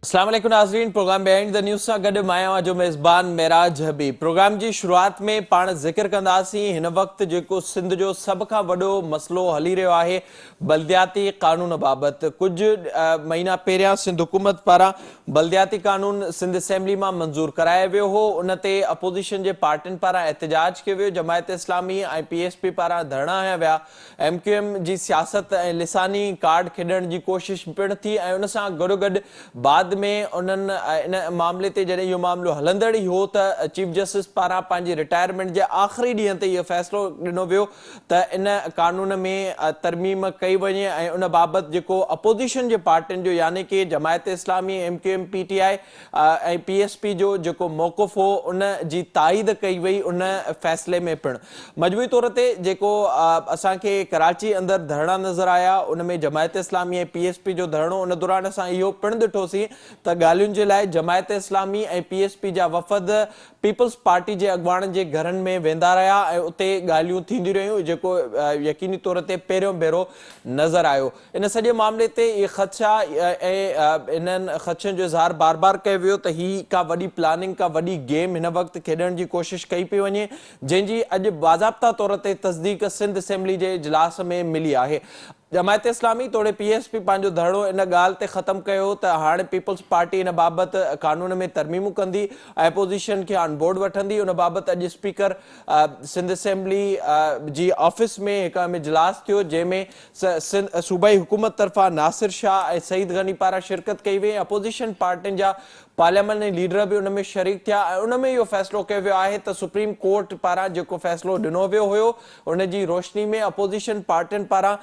اسلام عليڪم ناظرين پروگرام بيهائنڊ the news سان گڏ مان اوهان جو ميزبان معراج حبيب پروگرام جي شروعات ۾ پاڻ ذڪر ڪنداسين هن وقت جيڪو سنڌ جو سڀ کان وڏو مسئلو هلي رهيو آهي بلدياتي قانون بابت ڪجهه مهينا پهريان سنڌ حڪومت پاران بلدياتي قانون سنڌ اسيمبلي مان منظور ڪرايو ويو هو ان تي اپوزيشن جي پارٽين پاران احتجاج ڪيو ويو Jamaat Islami ۽ P S P پاران ڌرڻا هنيا ويا ايم ڪيو ايم جي سياست ۽ لساني ڪارڊ کيڏڻ جي ڪوشش پڻ ٿي ۽ ان سان گڏوگڏ بعد ۾ انهن ان معاملي تي جڏهن اهو معاملو هلندڙ ئي هو ته چيف جسٽس پاران پنهنجي رٽائرمينٽ جي آخري ڏينهن تي اهو فيصلو ڏنو ويو ته ان قانون ۾ ترميم ڪئي وڃي ۽ ان بابت جيڪو اپوزيشن جي پارٽين جو يعني ڪي Jamaat Islami, M Q M, P T I ۽ P S P جو جيڪو موقف هو ان جي تائيد ڪئي وئي ان فيصلي ۾ پڻ مجموعي طور تي جيڪو اسان کي ڪراچي اندر ڌرڻا نظر آيا ان ۾ Jamaat Islami ۽ P S P جو ڌرڻو ان دوران اسان اهو پڻ ڏٺوسين ته ڳالهين جي لاء Jamaat Islami ۽ P S P جا وفد پيپلز پارٽي جي اڳواڻن جي گهرن ۾ ويندا رهيا ۽ اتي ڳالهيون ٿينديون رهيون جيڪو يقيني طور تي پهريون ڀيرو نظر آيو. ان سڄي معاملي تي اهي خدشا ۽ انهن خدشن جو اظهار بار بار ڪيو ويو ته هي ڪا وڏي پلاننگ ڪا وڏي گيم هن وقت کيڏڻ جي ڪوشش ڪئي پئي وڃي جنهن جي اڄ باضابطا طور تي تصديق سنڌ اسيمبلي جي اجلاس ۾ ملي آهي. جماعت اسلامي توڙي پي ايس پي پنهنجو ڌرڻو ان ڳالهه تي ختم ڪيو ته هاڻي پيپلز پارٽي ان بابت قانون ۾ ترميمون ڪندي ۽ اپوزيشن کي آن بورڊ وٺندي ان بابت اڄ اسپيڪر سنڌ اسيمبلي جي آفيس ۾ هڪ اهم اجلاس ٿيو جنهن ۾ صوبائي حڪومت طرفان ناصر شاهه ۽ سعيد غني پاران شرڪت ڪئي وئي ۽ اپوزيشن پارٽين جا پارلياماني ليڊر به ان ۾ شريڪ ٿيا ۽ ان ۾ اهو فيصلو ڪيو ويو آهي ته سپريم ڪورٽ پاران جيڪو فيصلو ڏنو ويو هيو ان جي روشني ۾ اپوزيشن پارٽين پاران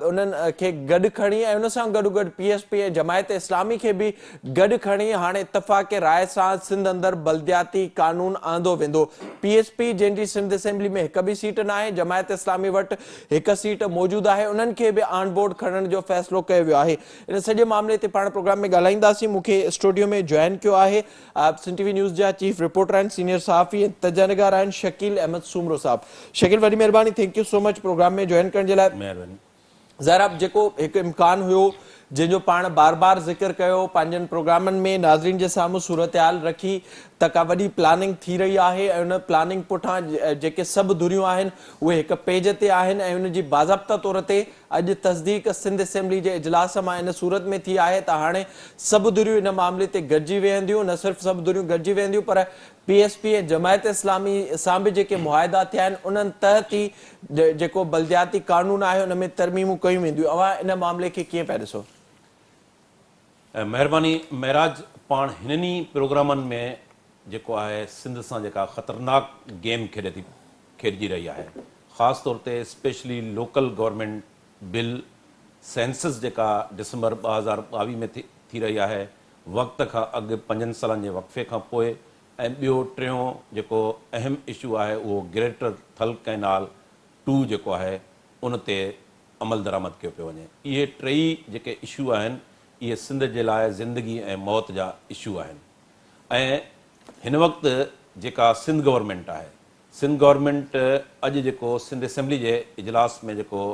انهن کي گڏ کڻي ۽ ان سان گڏوگڏ P S P ۽ Jamaat Islami کي به گڏ کڻي هاڻي اتفاق راء سان سنڌ اندر بلدياتي قانون آندو ويندو. پي ايس پي جنهن جي سنڌ اسيمبلي ۾ هڪ به سيٽ ناهي، جماعت اسلامي وٽ هڪ سيٽ موجود آهي انهن کي به آن بورڊ کڻڻ جو فيصلو ڪيو ويو آهي. ان سڄي معاملي تي پاڻ پروگرام ۾ ڳالهائينداسين مون کي اسٽوڊيو ۾ جوائن ڪيو آهي سنڌ ٽي وي نيوز جا چيف رپورٽر آهن سينيئر صحافي ۽ تجزيه نگار آهن شڪيل احمد سومرو صاحب شڪيل وڏي مهرباني thank you so much programme ۾ join ڪرڻ جي لاء. مهرباني. ظاهر آهي جيڪو هڪ امڪان هيو جنهن جو پاڻ بار بار ذڪر ڪيو پنهنجن پروگرامن ۾ ناظرين جي سامهون صورتحال رکي ته ڪا وڏي پلاننگ ٿي رهي آهي ۽ ان پلاننگ پٺان جيڪي سڀ ڌريون آهن اهي هڪ پيج تي آهن ۽ ان جي باضابطه طور تي اڄ تصديق سنڌ اسيمبلي جي اجلاس مان ان صورت ۾ ٿي آهي ته هاڻي سڀ ڌريون ان معاملي تي گڏجي ويهنديون نه صرف سڀ ڌريون گڏجي ويهنديون پر P S P ۽ Jamaat Islami سان به جيڪي معاهدا ٿيا آهن انهن تحت ئي جيڪو بلدياتي قانون آهي ان ۾ ترميمون ڪيون وينديون اوهان ان معاملي کي ڪيئن پيا ڏسو؟ مهرباني معراج پاڻ هنن ئي پروگرامن ۾ جيڪو آهي سنڌ سان جيڪا خطرناڪ گيم کيڏي ٿي کيڏجي رهي آهي خاص طور تي specially local government bill census جيڪا ڊسمبر 2022 ۾ ٿي رهي آهي وقت کان اڳ پنجن سالن جي وقفي کان پوء ۽ ٻيو ٽيون جيڪو اهم اشو آهي اهو گريٽر ٿل ڪئنال ٽو جيڪو آهي ان تي عملدرآمد ڪيو پيو وڃي. اهي ٽيئي جيڪي اشو آهن اهي سنڌ جي لاء زندگي ۽ موت جا اشو آهن ۽ هن وقت جيڪا سنڌ گورنمينٽ آهي سنڌ گورنمينٽ اڄ جيڪو سنڌ اسيمبلي جي اجلاس ۾ جيڪو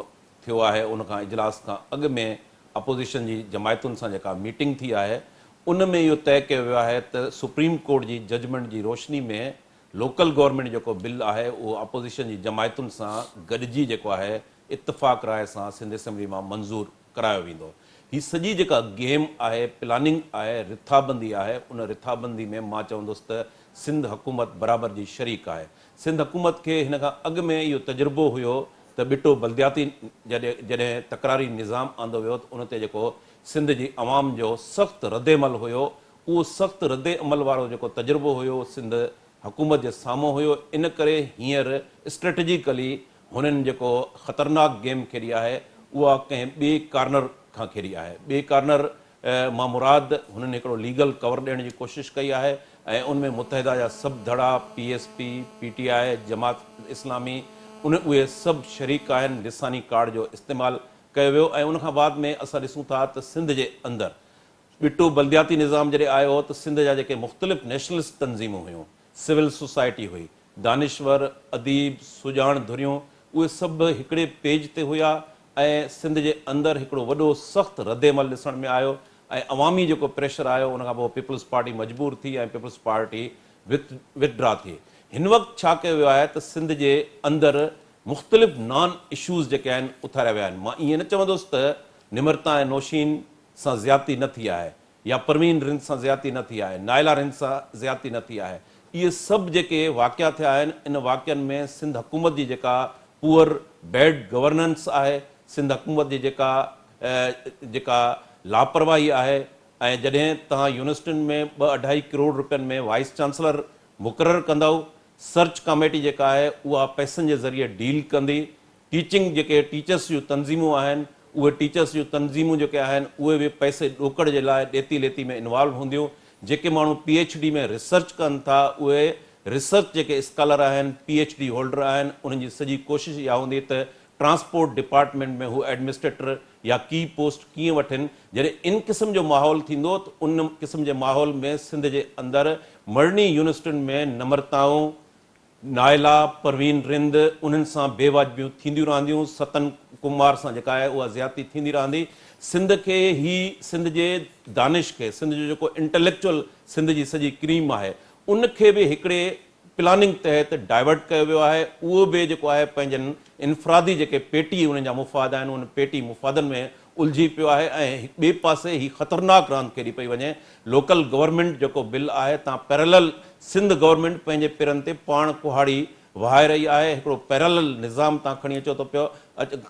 ٿيو آهي ان کان اجلاس کان اڳ ۾ اپوزيشن جي جماعتن سان جيڪا ميٽنگ ٿي آهي ان ۾ اهو طئي ڪيو ويو آهي ته سپريم ڪورٽ جي ججمينٽ جي روشني ۾ لوڪل گورنمينٽ جيڪو بل آهي اهو اپوزيشن جي جماعتن سان گڏجي جيڪو آهي اتفاق راء سان سنڌ اسيمبلي مان منظور ڪرايو ويندو. هي سڄي جيڪا گيم آهي، پلاننگ آهي، رٿابندي آهي، ان رٿابندي ۾ مان چوندس ته سنڌ حڪومت برابر جي شريڪ آهي. سنڌ حڪومت کي هن کان اڳ ۾ اهو تجربو هيو ته ٻٽو بلدياتي جڏهن تڪراري نظام آندو ويو ته ان تي جيڪو سنڌ جي عوام جو سخت ردعمل هيو، اهو سخت ردعمل وارو جيڪو تجربو هيو سنڌ حڪومت جي سامهون هيو، ان ڪري هينئر اسٽريٽجيڪلي هنن جيڪو خطرناڪ گيم کيڏي آهي اها ڪنهن ٻئي ڪارنر کان کيڏي آهي. ٻئي ڪارنر مان مراد هنن هڪڙو ليگل ڪور ڏيڻ جي ڪوشش ڪئي آهي ۽ ان ۾ متحده جا سڀ ڌڙا، P S P, P T I, Jamaat Islami ان اهي سڀ شريڪ آهن، لساني ڪارڊ جو استعمال ڪيو ويو ۽ ان کان بعد ۾ اسان ڏسون ٿا ته سنڌ جي اندر ٻٽو بلدياتي نظام جڏهن آيو ته سنڌ جا جيڪي مختلف نيشنلسٽ تنظيمون هيون، سول سوسائٽي هئي، دانشور، اديب، سڄاڻ ڌريون اهي سڀ هڪڙي پيج تي هيا ۽ سنڌ جي اندر هڪڙو وڏو سخت ردعمل ڏسڻ ۾ آيو ۽ عوامي جيڪو پريشر آيو ان کان پوء پيپلز پارٽي مجبور ٿي ۽ پيپلز پارٽي وٿ ڊرا ٿي. هن وقت ڇا ڪيو ويو آهي ته سنڌ جي اندر مختلف نان اشوز جيڪي آهن اٿاريا ويا آهن. مان ائين نه چوندس ته نمرتا ۽ نوشين سان زيادتي نه ٿي آهي يا پروين رند سان زيادتي نه ٿي آهي، نائلا رند سان زيادتي نه ٿي آهي. اهي سڀ جيڪي واقعا ٿيا آهن ان واقعن ۾ سنڌ حڪومت جي جيڪا پوئر بيڊ گورننس آهي، سنڌ حڪومت جي جيڪا جيڪا لاپرواهي آهي ۽ جڏهن توهان يونيورسٽين ۾ ٻه اڍائي ڪروڙ رپين ۾ وائيس چانسلر مقرر ڪندؤ، سرچ ڪاميٽي جيڪا آهي اها پئسن جي ذريعي ڊيل ڪندي، ٽيچنگ جيڪي ٽيچرس جون تنظيمون آهن اهي ٽيچرس جون تنظيمون جيڪي آهن اهي به پئسي ڏوڪڙ جي لاء ڏيتي ليتي ۾ انوالو هونديون، جيڪي ماڻهو پي ايڇ ڊي ۾ ريسرچ ڪن ٿا اهي ريسرچ جيڪي اسڪالر آهن پي ايڇ ڊي هولڊر آهن انهن جي سڄي ڪوشش اها هوندي ته ٽرانسپورٽ ڊپارٽمينٽ ۾ هو ايڊمنسٽريٽر يا ڪي پوسٽ ڪيئن وٺن، جڏهن ان قسم جو ماحول ٿيندو ته ان قسم جي ماحول ۾ سنڌ جي اندر مڙني يونيورسٽين ۾ نمرتائون، نائلا، پروين رند انهن سان بي واجبيون ٿينديون رهنديون، ستن ڪمار سان جيڪا آهي اها زيادتي ٿيندي رهندي، سنڌ کي هي سنڌ جي دانش کي سنڌ جو جيڪو انٽليڪچوئل سنڌ جي سڄي ڪريم آهي ان کي به هڪڙي پلاننگ تحت ڊائيورٽ ڪيو ويو آهي اهو به جيڪو آهي پنهنجن انفرادي جيڪي پيٽي انهن جا مفاد آهن ان پيٽي مفادن ۾ الجهي پيو آهي ۽ ٻئي پاسي هي خطرناڪ راند کيڏي پئي وڃي لوڪل گورنمينٽ جيڪو بل آهي تان پيرلل سنڌ گورنمينٽ پنهنجي پيرن تي پاڻ ڪهاڙي وهائي رهي آهي هڪڙو پيرلل نظام تان کڻي اچو ٿو پيو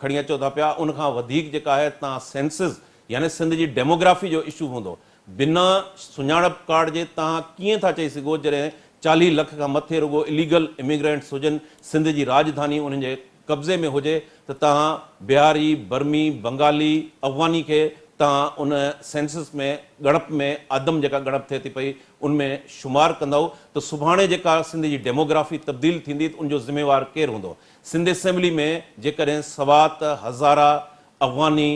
کڻي اچو ٿا پيا ان کان وڌيڪ جيڪا آهي تان سينسز يعني سنڌ جي ڊيموگرافي جو اشو هوندو بنا سڃاڻپ ڪارڊ جي توهان ڪيئن ٿا چئي سگهو جڏهن 40 لک کان مٿي رڳو اليگل اميگرينٽس هجن سنڌ جي راڄڌاني انهن جي قبضي ۾ هجي ته توهان بهاري، برمي، بنگالي، افغاني کي توهان ان سينسس ۾ ڳڻپ ۾ آدم جيڪا ڳڻپ ٿئي ٿي پئي ان ۾ شمار ڪندؤ ته سڀاڻي جيڪا سنڌ جي ڊيموگرافي تبديل ٿيندي ته ان جو ذميوار ڪير هوندو؟ سنڌ اسيمبلي ۾ جيڪڏهن سوات، هزارا، افغاني،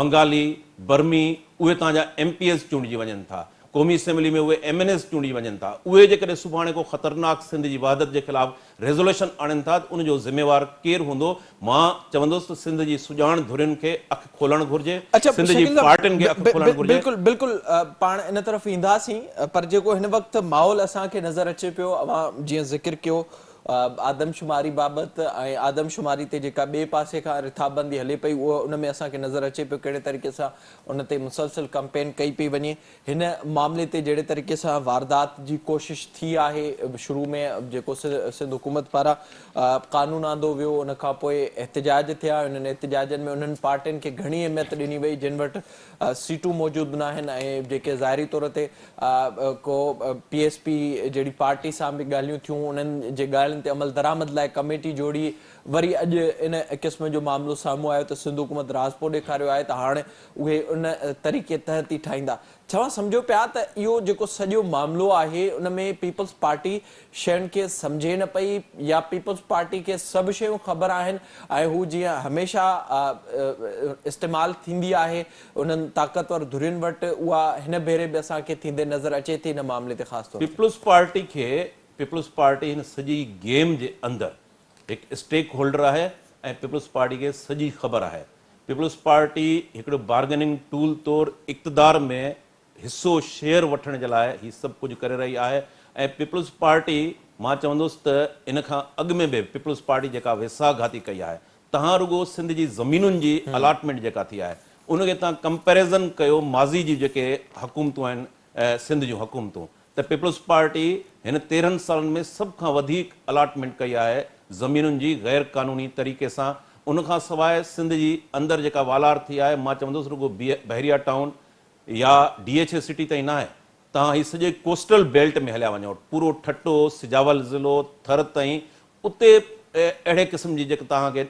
بنگالي، برمي اهي توهان جا ايم پي ايز چونڊجي وڃن ٿا، قومي اسيمبلي ۾ اهي ايم اين ايز چونڊجي وڃن ٿا، اهي جيڪڏهن سڀاڻي ڪو خطرناڪ سنڌ جي وحدت جي خلاف ريزوليشن آڻين ٿا ته ان جو ذميوار ڪير هوندو؟ مان چوندس ته سنڌ جي سڄاڻ ڌرين کي اک کولڻ گهرجي، اڇا سنڌ جي شڪيل صاحب پارٽين کي اک کولڻ گهرجي. بلڪل بلڪل پاڻ ان طرف اينداسين پر جيڪو هن وقت ماحول اسان کي نظر اچي پيو اوهان جيئن ذڪر ڪيو آدمشماري بابت ۽ آدمشماري تي جيڪا ٻئي پاسي کان رٿابندي هلي پئي اهو ان ۾ اسان کي نظر اچي پيو ڪهڙي طريقي سان ان تي مسلسل ڪمپين ڪئي پئي وڃي هن معاملي تي جهڙي طريقي سان واردات جي ڪوشش ٿي آهي شروع ۾ جيڪو سنڌ حڪومت پاران قانون آندو ويو ان کان پوء احتجاج ٿيا انهن احتجاجن ۾ انهن پارٽين کي گهڻي اهميت ڏني وئي جن وٽ سيٽون موجود ناهن ۽ جيڪي ظاهري طور تي ڪو پي ايس پي جهڙي پارٽي سان به ڳالهيون ٿيون انهن جي ڳالهين تي عملدرآمد لاء ڪميٽي جوڙي وري اڄ ان قسم جو معاملو سامهون آيو ته سنڌ حڪومت راضپو ڏيکاريو آهي ته هاڻ اهي ان طريقي تحت ئي ٺاهيندا. ڇا سمجهو پيا ته اهو جيڪو سڄو معاملو آهي ان ۾ پيپلز پارٽي شين کي سمجهي نه پئي يا پيپلز پارٽي کي سڀ شيون خبر آهن ۽ هو جيئن هميشه استعمال ٿيندي آهي انهن طاقتور ڌرين وٽ اها هن ڀيري به اسان کي ٿيندي نظر اچي ٿي ان معاملي تي خاص طور تي. پيپلز پارٽي کي پيپلز پارٽي هن سڄي گيم جي اندر هڪ اسٽيڪ هولڊر آهي ۽ پيپلز پارٽي کي سڄي خبر آهي پيپلز پارٽي هڪڙو بارگيننگ ٽول طور اقتدار ۾ حصو شيئر وٺڻ جي لاء هي سڀ ڪجهه ڪري رهي آهي ۽ پيپلز پارٽي مان چوندس ته ان کان اڳ ۾ به پيپلز پارٽي جيڪا ويساهه گهاتي ڪئي آهي تهان رڳو سنڌ جي زمينن جي الاٽمينٽ جيڪا ٿي آهي ان کي تهان ڪمپيريزن ڪيو ماضي جون جيڪي حڪومتون آهن سنڌ جون حڪومتون ته پيپلز پارٽي هن 13 سالن ۾ سڀ کان وڌيڪ الاٽمينٽ ڪئي آهي زمينن جي غير قانوني طريقي سان ان کان سواء سنڌ جي اندر جيڪا والار ٿي آهي مان چوندس رڳو بحريا ٽائون يا ڊي ايڇ اي سٽي تائين ناهي توهان هي سڄي ڪوسٽل بيلٽ ۾ هليا وڃو پورو ٺٽو سجاول ضلعو ٿر تائين اتي اهڙي قسم جي جيڪا توهان کي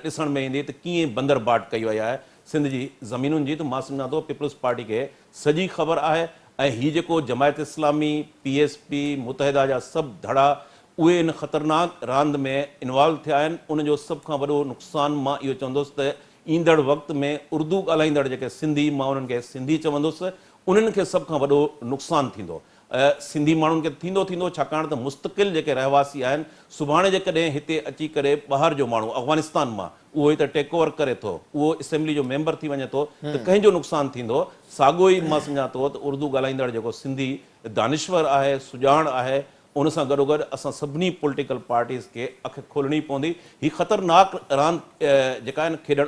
ڏسڻ ۾ ايندي ته ڪيئن بندر باٽ ڪئي وئي آهي سنڌ جي زمينن جي ته مان سمجهان ٿو پيپلز پارٽي کي سڄي خبر آهي ۽ هي جيڪو Jamaat Islami, P S P, متحده جا سڀ ڌڙا اهي ان خطرناڪ راند ۾ انوالو ٿيا آهن ان جو سڀ کان وڏو نقصان مان اهو چوندس ته ايندڙ وقت ۾ اردو ڳالهائيندڙ جيڪي سنڌي مان انهن کي سنڌي چوندس انهن کي سڀ کان وڏو نقصان ٿيندو. سنڌي ماڻهن کي ٿيندو ٿيندو ڇاڪاڻ ته مستقل جيڪي رهواسي آهن سڀاڻي جيڪڏهن هتي اچي ڪري ٻاهر جو ماڻهو افغانستان مان اهو هتي ٽيڪ اوور ڪري ٿو اهو اسيمبلي جو ميمبر ٿي وڃي ٿو ته ڪنهن جو نقصان ٿيندو ساڳيو ئي مان سمجهان ٿو ته اردو ڳالهائيندڙ جيڪو سنڌي دانشور آهي سڄاڻ آهي ان سان گڏوگڏ اسان سڀني پوليٽيڪل پارٽيز کي اک کولڻي پوندي هي خطرناڪ راند جيڪا آهن کيڏڻ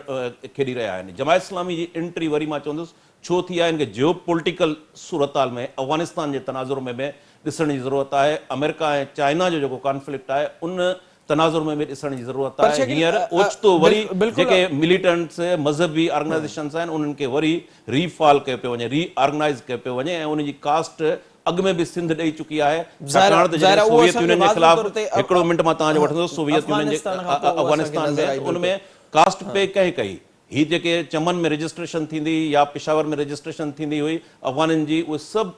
کيڏي رهيا آهن جماعت اسلامي جي انٽري وري مان چوندس ڇو ٿي آهي ان کي جيو پوليٽيڪل صورتحال ۾ افغانستان جي تناظر ۾ به ڏسڻ جي ضرورت آهي آمريڪا ۽ چائنا جو جيڪو ڪانفلڪٽ آهي ان تناظر ۾ به ڏسڻ جي ضرورت پر آهي شڪيل هينئر اوچتو وري بلڪل جيڪي مليٽنٽس مذهبي آرگنائيزيشنس آهن انهن کي وري ري فعال ڪيو پيو وڃي ري آرگنائيز ڪيو پيو وڃي ۽ ان جي ڪاسٽ اڳ ۾ به سنڌ ڏئي چڪي آهي ظاهر ڇاڪاڻ ته ظاهر جڏهن اهو سوويت اسان کي يونين جي واضح خلاف طور تي هڪڙو منٽ مان توهان جو وٺندس سوويت يونين جي افغانستان کان پوء اهو اسان کي افغانستان نظر ۾ آئي ان بلڪل ۾ ڪاسٽ پي ڪنهن ڪئي هي جيڪي چمن ۾ رجسٽريشن ٿيندي هئي يا پشاور ۾ رجسٽريشن ٿيندي هئي افغانين جي اهي سڀ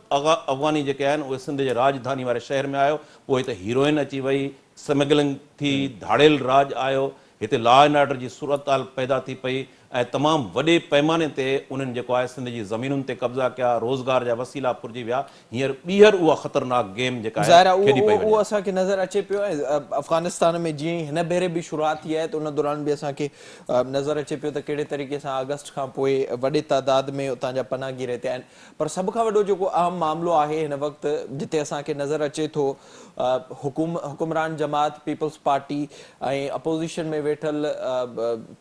افغاني جيڪي آهن اهي سنڌ جي راڄڌاني واري شهر ۾ آيو پوء هتي هيروئن اچي وئي سمگلنگ ٿي ڌاڙيل راڄ آيو هتي لا اينڊ آرڊر جي صورتحال پيدا ٿي پئي ۽ تمام وڏي پئماني تي انهن جيڪو آهي سنڌ جي زمينن تي قبضا ڪيا، روزگار جا وسيلا ڦرجي ويا، هينئر ٻيهر اها خطرناڪ گيم جيڪا آهي ظاهر آهي کيڏي پئي اهو وڃي. اسان کي نظر اچي پيو ۽ افغانستان ۾ جيئن ئي هن ڀيري به شروعات ٿي آهي ته ان دوران به اسان کي نظر اچي پيو ته ڪهڙي طريقي سان آگسٽ کان پوء وڏي تعداد ۾ اتان جا پناهگير هتي آيا آهن پر سڀ کان وڏو جيڪو اهم معاملو آهي هن وقت جتي اسان کي نظر اچي ٿو حڪوم حڪمران جماعت پيپلز پارٽي ۽ اپوزيشن ۾ ويٺل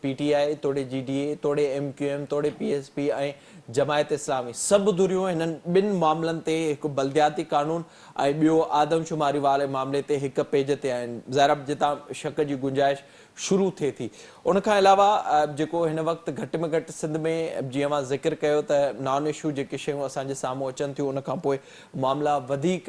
پي ٽي آء توڙي جي ڊي اي توڙي ايم ڪيو ايم توڙي P S P ۽ Jamaat Islami سڀ ڌريون هنن ٻن معاملن تي هڪ بلدياتي قانون ۽ ٻيو آدمشماري واري معاملي تي هڪ پيج تي آهن ظاهر آهي جتان شڪ جي گنجائش شروع ٿئي ٿي. ان کان علاوه جيڪو هن وقت گهٽ ۾ گهٽ سنڌ ۾ جيئن اوهان ذڪر ڪيو ته نان اشو جيڪي شيون اسان جي سامهون اچن ٿيون ان کان پوء معاملا وڌيڪ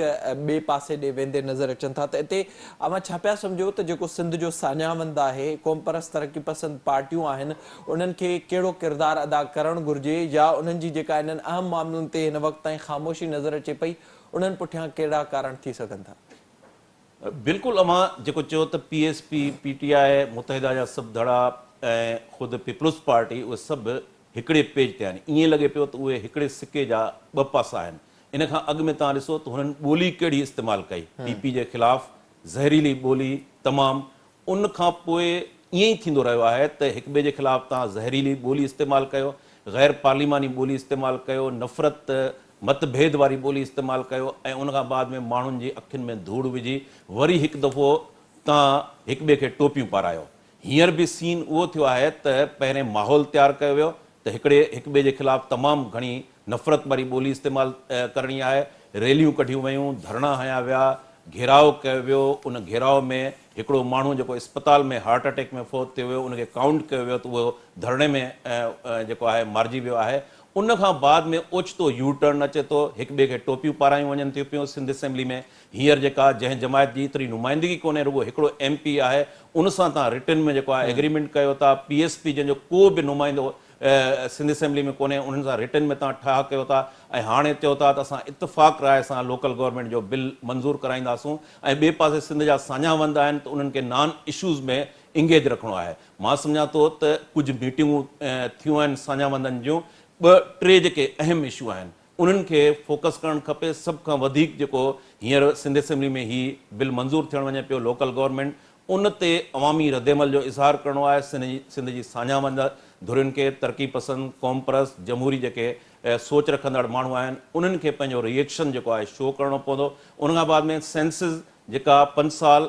ٻئي پاسي ڏي ويندي نظر اچن ٿا ته اتي اوهان ڇا پيا سمجهو ته جيڪو سنڌ جو ساڃاهه وند آهي قومپرست ترقي پسند پارٽيون آهن انهن کي ڪهڙو ڪردار ادا ڪرڻ گهرجي يا انهن جي جيڪا انهن اهم معاملن تي هن وقت تائين خاموشي نظر اچي پئي انهن پٺيان ڪهڙا ڪارڻ ٿي سگهن ٿا؟ بلڪل اوهان جيڪو چيو ته P S P, P T I, Muttahida جا سڀ ڌڙا ۽ خود پيپلز پارٽي اهي سڀ هڪڙي پيج تي آهن. ائين لڳي پيو ته اهي هڪڙي سڪي جا ٻه پاسا آهن. ان کان اڳ ۾ توهان ڏسو ته هنن ٻولي ڪهڙي استعمال ڪئي، پي پي جي خلاف زهريلي ٻولي تمام ان کان پوء ائين ئي ٿيندو رهيو آهي ته هڪ ٻئي جي خلاف توهان زهريلي ٻولي استعمال ڪيو، غير پارليماني ٻولي استعمال ڪيو، نفرت، مت ڀيد واري ٻولي استعمال ڪيو ۽ ان کان بعد ۾ ماڻهن جي اکين ۾ ڌوڙ وجهي وري هڪ دفعو توهان هڪ ٻئي کي ٽوپيون پارايو. هينئر به سين اهو ٿيو آهي ته پهرين ماحول تيار ڪيو ويو ته هڪڙي هڪ ٻئي جي خلاف تمام گهڻي نفرت واري ٻولي استعمال ڪرڻي آهي، ريليون ڪڍيون ويون، ڌرڻا هنيا ويا، گهيراء ڪيو ويو، ان گهيراء ۾ هڪڙو ماڻهو جيڪو اسپتال ۾ هارٽ اٽيڪ ۾ فوت ٿيو ويو ان کي ڪائونٽ ڪيو ويو ته اهو ڌرڻي ۾ جيڪو آهي مارجي ويو آهي، ان کان بعد ۾ اوچتو يو ٽرن اچي ٿو، هڪ ٻئي کي ٽوپيون پارايون وڃن ٿيون پيون، سنڌ اسيمبلي ۾ هينئر جيڪا جنهن جماعت جي ايتري نمائندگي ڪونهي رڳو هڪڙو ايم پي آهي ان سان توهان رٽن ۾ جيڪو آهي ايگريمينٽ ڪيو ٿا، پي ايس پي جنهن جو ڪو به نمائندو سنڌ اسيمبلي ۾ ڪونهي انهن سان رٽن ۾ توهان ٺاهه ڪيو ٿا ۽ هاڻي چئو ٿا ته اسان اتفاق راء سان لوڪل گورنمينٽ جو بل منظور ڪرائينداسون ۽ ٻئي پاسي سنڌ جا ساڃاهه وند آهن ته انهن کي نان اشوز ۾ انگيج رکڻو آهي. مان سمجهان ٿو ته ڪجهه ميٽنگون ٿيون آهن ساڃاهه وندن جون ٻه ٽي جيڪي اهم اشو آهن انهن کي فوڪس ڪرڻ کپي سڀ کان وڌيڪ جيڪو هينئر سنڌ اسيمبلي ۾ هي بل منظور ٿيڻ وڃي پيو لوڪل گورنمينٽ ان تي عوامي ردعمل جو اظهار ڪرڻو آهي سنڌ جي ساڃاهه وند ڌرين کي ترقي پسند قومپرست جمهوري جيڪي سوچ رکندڙ ماڻهو آهن انهن کي پنهنجو ري ايڪشن جيڪو آهي شو ڪرڻو پوندو ان کان بعد ۾ سينسز جيڪا پنج سال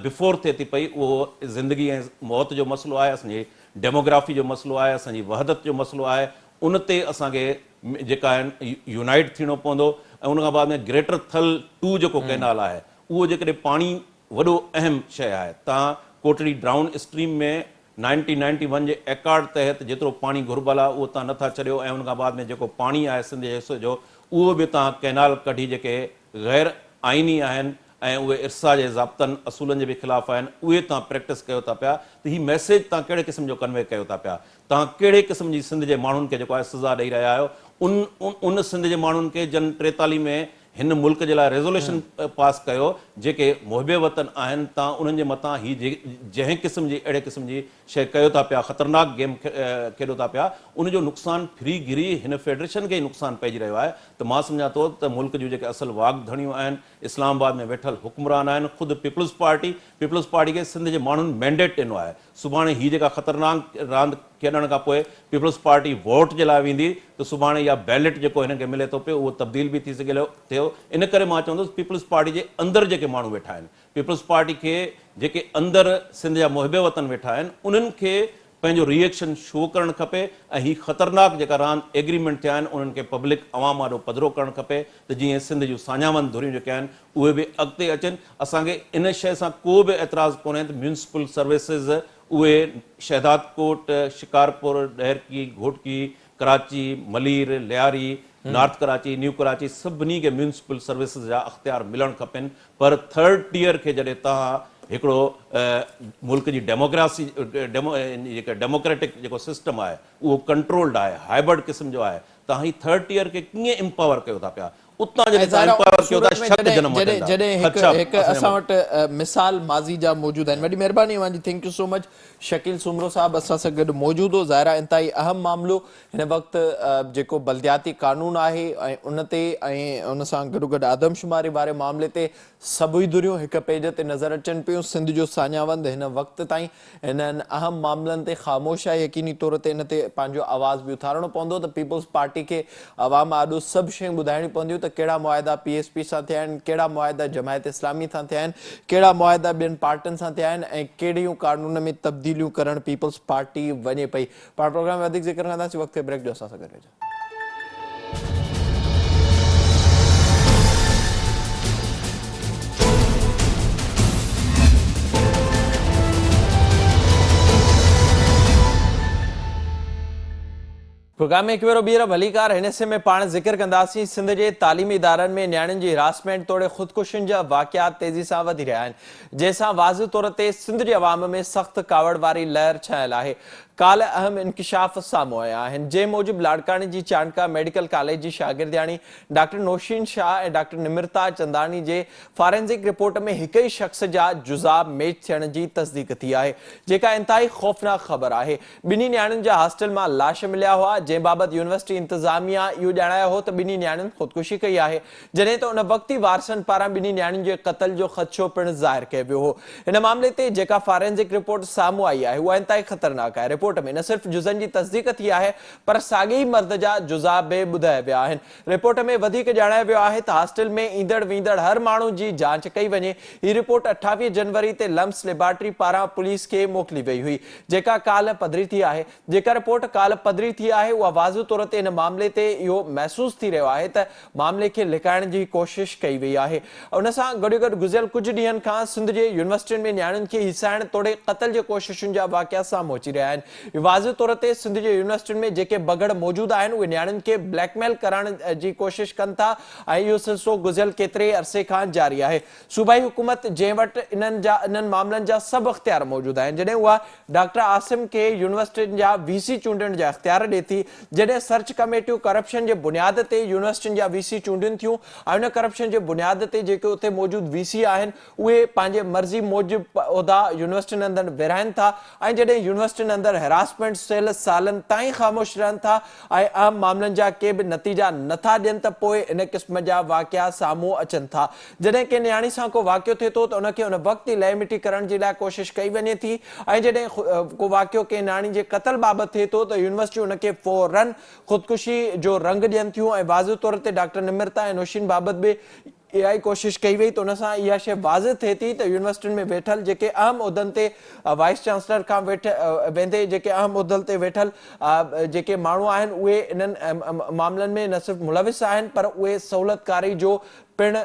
بفور ٿئي ٿي پئي اهو زندگي ۽ موت جو مسئلو آهي اسان جي ڊيموگرافي جو مسئلو آهي اسان جي وحدت جو مسئلو آهي ان تي اسان کي جيڪا آهن يونائيٽ ٿيڻو پوندو ۽ ان کان بعد ۾ گريٽر ٿل ٽو جيڪو ڪئنال آهي اهو جيڪڏهن پاڻي وڏو اهم شيء آهي تان ڪوٽڙي ڊائون اسٽريم ۾ 1991 جي ايڪارڊ تحت جيترو پاڻي گهربل آهي اهو تان نٿا ڇڏيو ۽ ان کان بعد ۾ جيڪو پاڻي آهي سنڌ جي حصي جو اهو به تان ڪئنال ڪڍي جيڪي غير آئيني آهن ۽ اهي ارسا جي ضابطن اصولن جي به خلاف آهن اهي توهان پريڪٽس ڪيو ٿا پيا ته هي ميسيج توهان ڪهڙي قسم جو ڪنوي ڪيو ٿا پيا توهان ڪهڙي قسم جي سنڌ جي ماڻهن کي جيڪو آهي سزا ڏئي رهيا آهيو ان ان سنڌ جي ماڻهن کي جن 43 ۾ هن ملڪ جي لاء ريزوليشن پاس ڪيو، جيڪي محب وطن آهن تان انهن جي مٿان هي جنهن قسم جي اهڙي قسم جي شيء ڪيو ٿا پيا، خطرناڪ گيم کيڏو ٿا پيا، ان جو نقصان ڦري گهري هن فيڊريشن کي ئي نقصان پئجي رهيو آهي ته مان سمجهان ٿو ته ملڪ جون جيڪي اصل واڳ ڌڻيون آهن، اسلام آباد ۾ ويٺل حڪمران آهن، خود پيپلز پارٽي، پيپلز پارٽي کي سنڌ جي ماڻهن مينڊيٽ ڏنو آهي، سڀاڻي هي جيڪا خطرناڪ راند کيڏڻ کان پوء پيپلز پارٽي ووٽ جي لاء ويندي ته سڀاڻي اها بيلٽ جيڪو هنن کي ملي ٿو پيو اهو تبديل به ٿي سگهي ٿيو ان ڪري مان چوندس پيپلز پارٽي جي اندر جيڪي ماڻهو ويٺا آهن پيپلز پارٽي کي جيڪي اندر سنڌ جا محب وطن ويٺا آهن انهن کي پنهنجو ري ايڪشن شو ڪرڻ کپي ۽ هي خطرناڪ جيڪا راند ايگريمينٽ ٿيا آهن انهن کي پبلڪ عوام آڏو پڌرو ڪرڻ کپي ته جيئن سنڌ جون ساڃاهوند ڌريون جيڪي آهن اهي به اڳتي اچن، اسان کي ان شيء سان ڪو به اعتراض ڪونهي ته ميونسپل سروسز اهي شهدادڪوٽ، شڪارپور، ڏهرڪي، گهوٽڪي، ڪراچي، ملير، لياري، نارٿ ڪراچي، نيو ڪراچي سڀني کي ميونسپل سروسز جا اختيار ملڻ کپن پر ٿرڊ ٽيئر کي جڏهن توهان هڪڙو ملڪ جي ڊيموڪراسي جيڪا ڊيموڪريٽڪ جيڪو سسٽم آهي اهو ڪنٽرولڊ آهي هائبرڊ قسم جو آهي توهان هي ٿرڊ ٽيئر کي ڪيئن امپاور ڪيو ٿا پيا اتان ۽ جڏهن توهان ظاهر آهي ان امپاور ڪيو ٿا صورت ۾ شڪ جڏهن جنم جڏهن وٺن ٿا جڏهن هڪ خدشا هڪ اسان جا اسان وٽ مثال ماضي جا موجود آهن وڏي مهرباني اوهان جي thank you so much Shakeel Soomro صاحب اسان سان گڏ موجود هو ظاهر آهي انتهائي اهم معاملو هن وقت جيڪو بلدياتي قانون آهي ۽ ان تي ۽ ان سان گڏوگڏ آدمشماري واري معاملي تي سڀئي ڌريون هڪ پيج تي نظر اچن پيون سنڌ جو ساڃاهوند هن وقت تائين انهن اهم معاملن تي خاموش آهي، يقيني طور تي ان تي پنهنجو آواز به اٿارڻو پوندو ته پيپلز پارٽي کي عوام آڏو سڀ شيون ٻڌائڻيون پونديون ته ڪهڙا معاهدا پي ايس پي سان ٿيا آهن، ڪهڙا معاهدا جماعت اسلامي سان ٿيا آهن، ڪهڙا معاهدا ٻين پارٽين سان ٿيا آهن ۽ ڪهڙيون قانون ۾ تبديليون ڪرڻ پيپلز پارٽي وڃي پئي. پاڻ پروگرام ۾ وڌيڪ ذڪر ڪنداسين، وقت ٿيو بريڪ جو اسان سان گڏ رهجو. پروگرام ۾ هڪ ڀيرو ٻيهر ڀليڪار هن حصي ۾ پاڻ ذڪر ڪنداسين سنڌ جي تعليمي ادارن ۾ نياڻين جي هراسمينٽ توڙي خودڪشين جا واقعات تيزي سان وڌي رهيا آهن جنهن سان واضح طور تي سنڌ جي عوام ۾ سخت ڪاوڙ واري لهر ڇانيل آهي ڪالهه اهم انڪشاف سامهون آيا آهن، جنهن موجب لاڙڪاڻي جي چانڊڪا ميڊيڪل ڪاليج جي شاگردياڻي ڊاڪٽر نوشين شاهه ۽ ڊاڪٽر نمرتا چنداڻي جي فارينزڪ رپورٽ ۾ هڪ ئي شخص جا جزا ميچ ٿيڻ جي تصديق ٿي آهي، جيڪا انتهائي خوفناڪ خبر آهي. ٻنهي نياڻين جا هاسٽل مان لاش مليا هئا، جنهن بابت يونيورسٽي انتظاميا اهو ڄاڻايو هو ته ٻنهي نياڻين خودڪشي ڪئي آهي، جڏهن ته ان وقت ئي وارثن پاران ٻنهي نياڻين جي قتل جو خدشو پڻ ظاهر ڪيو ويو هو. هن معاملي تي جيڪا فارينزڪ رپورٽ سامهون آئي آهي اها انتهائي خطرناڪ آهي. رپورٽ ۾ نه صرف جزن جي تصديق ٿي آهي پر ساڳئي ئي مرد جا جزا به ٻڌايا ويا آهن. رپورٽ ۾ وڌيڪ ڄاڻايو ويو آهي ته هاسٽل ۾ ايندڙ ويندڙ هر ماڻهو جي جاچ ڪئي وڃي. هي رپورٽ 28 جنوري تي لمس ليبارٽري پاران پوليس کي موڪلي وئي هئي جيڪا ڪالهه پڌري ٿي آهي. جيڪا رپورٽ ڪالهه پڌري ٿي آهي اها واضح طور تي ان معاملي تي اهو محسوس ٿي رهيو آهي ته معاملي کي لڪائڻ جي ڪوشش ڪئي وئي آهي. ان سان گڏوگڏ گذريل ڪجهه ڏينهن کان سنڌ جي يونيورسٽين ۾ نياڻين کي هيسائڻ توڙي قتل جي ڪوششن جا واقعا سامهون اچي رهيا آهن. واضح طور تي سنڌ جي يونيورسٽين ۾ جيڪي بگهڙ موجود آهن اهي نياڻين کي بليڪ ميل ڪرڻ جي ڪوشش ڪن ٿا ۽ اهو سلسلو گذريل ڪيتري ئي عرصي کان جاري آهي. صوبائي حڪومت جنهن وٽ انهن جا انهن معاملن جا سڀ اختيار موجود آهن جڏهن اها ڊاڪٽر عاصم کي يونيورسٽين جا وي سي چونڊڻ جا اختيار ڏي ٿي جڏهن سرچ ڪميٽيون ڪرپشن جي بنياد تي يونيورسٽين جا وي سي چونڊين ٿيون ۽ ان ڪرپشن جي بنياد تي جيڪي اتي موجود وي سي آهن اهي پنهنجي مرضي موجب عهدا يونيورسٽين اندر ورهائين ٿا ۽ جڏهن يونيورسٽين اندر هراسمينٽ سيل سالن تائين خاموش رهن ٿا ۽ اهم معاملن جا ڪي به نتيجا نه ٿا ڏين ته پوء ان قسم جا واقعا سامهون اچن ٿا. جڏهن ڪنهن نياڻي سان ڪو واقعو ٿئي ٿو ته ان کي ان وقت ئي لئه مٽي ڪرڻ جي لاء ڪوشش ڪئي وڃي ٿي ۽ جڏهن ڪو واقعو ڪنهن نياڻي جي قتل بابت ٿئي ٿو ته يونيورسٽيون ان کي فورن خودڪشي جو رنگ ڏين ٿيون ۽ واضح طور تي ڊاڪٽر نمرتا ۽ نوشين بابت به اها ئي ڪوشش ڪئي وئي ته ان سان اها شيء واضح ٿئي ٿي ته يونيورسٽين ۾ ويٺل جيڪي اهم عهدن تي وائيس چانسلر کان ويندي جيڪي اهم عهدن تي ويٺل جيڪي ماڻهو آهن اهي انهن معاملن ۾ نه صرف ملوث آهن پر اهي سهولتڪاري جو پڻ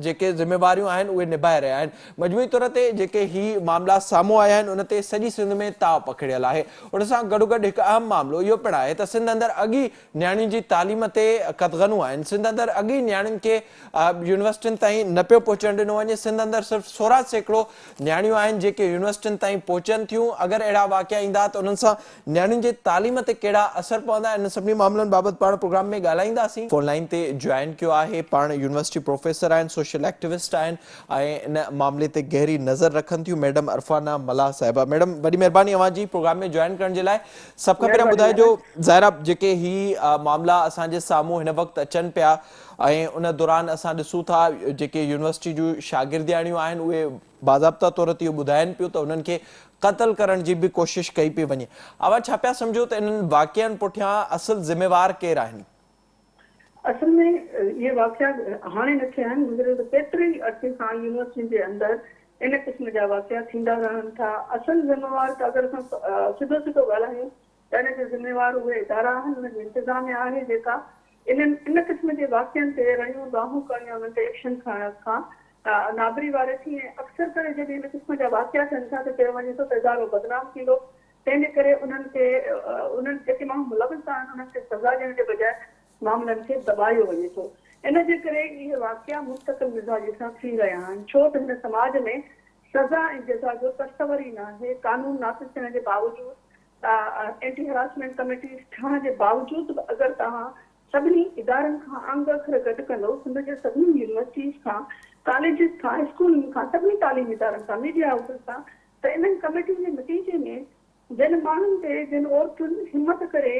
جيڪي ذميواريون آهن اهي نڀائي رهيا آهن. مجموعي طور تي جيڪي هي معاملا سامهون آيا آهن ان تي سڄي سنڌ ۾ تاء پکڙيل آهي. ان سان گڏوگڏ هڪ اهم معاملو اهو پڻ آهي ته سنڌ اندر اڳ ئي نياڻين جي تعليم تي قدغنون آهن، سنڌ اندر اڳ ئي نياڻين کي يونيورسٽين تائين نه پيو پهچڻ ڏنو وڃي، سنڌ اندر صرف 16% نياڻيون آهن جيڪي يونيورسٽين تائين پهچن ٿيون، اگر اهڙا واقعا ايندا ته انهن سان نياڻين جي تعليم تي ڪهڙا اثر پوندا، انهن سڀني معاملن بابت پاڻ پروگرام ۾ ڳالهائينداسين. فون لائين تي جوائن ڪيو آهي پاڻ يونيورسٽي. يونيورسٽي پروفيسر آهن، سوشل ايڪٽيوسٽ آهن ۽ ان معاملي تي گهري نظر رکن ٿيون ميڊم عرفانه ملاح صاحبه. ميڊم وڏي مهرباني اوهان جي پروگرام ۾ جوائن ڪرڻ جي لاء. سڀ کان پهريان مهرباني ٻڌائجو مهراج. ظاهر آ جيڪي هي معاملا اسان جي سامهون هن وقت اچن پيا ۽ ان دوران اسان ڏسون ٿا جيڪي يونيورسٽي جون شاگردياڻيون آهن اهي باضابطا طور تي اهو ٻڌائن پيون ته انهن کي قتل ڪرڻ جي به ڪوشش ڪئي پئي وڃي. اوهان ڇا پيا سمجهو ته انهن واقعن پٺيان اصل ذميوار ڪير آهن؟ اصل ۾ اهي واقعا هاڻي نه ٿيا آهن، گذريل ڪيتري ئي عرصي کان يونيورسٽين جي اندر ان قسم جا واقعا ٿيندا رهن ٿا. اصل ذميوار ته اگر اسان سڌو سڌو ڳالهايون ته ان جا ذميوار اهي ادارا آهن، انهن جي انتظاميا آهي جيڪا انهن ان قسم جي واقعن تي رڙيون دانهون ڪرڻ يا انهن تي ايڪشن کڻڻ کان نابري واري ٿي ۽ اڪثر ڪري جڏهن ان قسم جا واقعا ٿين ٿا ته چيو وڃي ٿو ته ادارو بدنام ٿيندو، تنهن جي ڪري انهن کي انهن جيڪي ماڻهو ملوث آهن انهن کي سزا ڏيڻ جي بجاء معاملن کي دٻايو وڃي ٿو. ان جي ڪري اهي واقعا مستقل مزاجي سان ٿي رهيا آهن ڇو ته هن سماج ۾ سزا ۽ جزا جو تصور ئي ناهي. قانون نافذ ٿيڻ جي باوجود اينٽي هراسمينٽ ڪميٽيز ٺهڻ جي باوجود به اگر توهان سڀني ادارن کان انگ اکر گڏ ڪندو سنڌ جي سڀني يونيورسٽيز کان، ڪاليجز کان، اسڪولن کان، سڀني تعليمي ادارن کان، ميڊيا هائوسز کان ته انهن ڪميٽين جي نتيجي ۾ جن ماڻهن تي جن عورتن همت ڪري